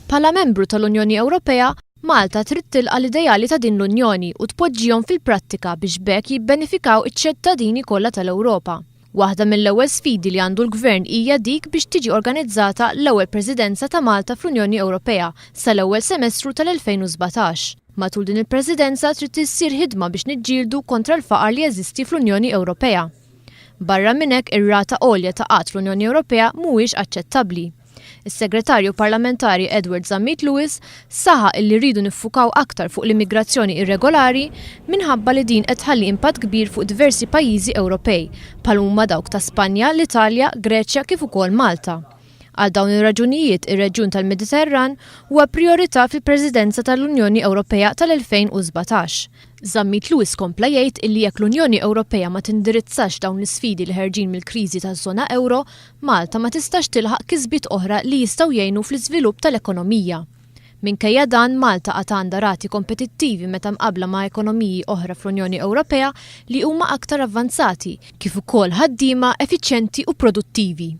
Bħala membru tal-Unjoni Ewropea, Malta trid tilqa' l-ideali ta' din l-Unjoni u tpoġġihom fil-prattika biex b'hekk jibbenefikaw iċ-ċittadini kollha tal-Ewropa. Waħda mill-ewwel sfidi li għandu l-Gvern hija dik biex tiġi organizzata l-ewwel Presidenza ta' Malta fl-Unjoni Ewropea sal-ewwel semestru tal-2017. Matul din il-Presidenza trid issir ħidma biex niġġieldu kontra l-faqar li jeżisti fl-Unjoni Ewropea. Barra minn hekk ir-rata għolja ta' qgħad fl-Unjoni Ewropea mhuwiex aċċettabbli. Is-Segretarju Parlamentari Edward Zammit Lewis saħaq illi rridu niffukaw aktar fuq l-immigrazzjoni irregolari minħabba li din qed tħalli impatt kbir fuq diversi pajjiżi Ewropej bħal huma dawk ta' Spanja, l-Italja, Greċja kif ukoll Malta. Għal dawn ir-raġunijiet ir-reġjun tal-Mediterran huwa prijorità fil-Presidenza tal-Unjoni Ewropea tal-2017. Zammit Lewis kompla jgħid illi jekk l-Unjoni Ewropea ma tindirizzax dawn l-isfidi li ħerġin mill-kriżi taż-żona ewro, Malta ma tistax tilħaq kisbiet oħra li jistgħu jgħinu fl-iżvilupp tal-ekonomija. Minkejja dan, Malta għad għandha rati kompetittivi meta mqabbla ma' ekonomiji oħra fl-Unjoni Ewropea li huma aktar avvanzati, kif ukoll ħaddiema effiċjenti u produttivi.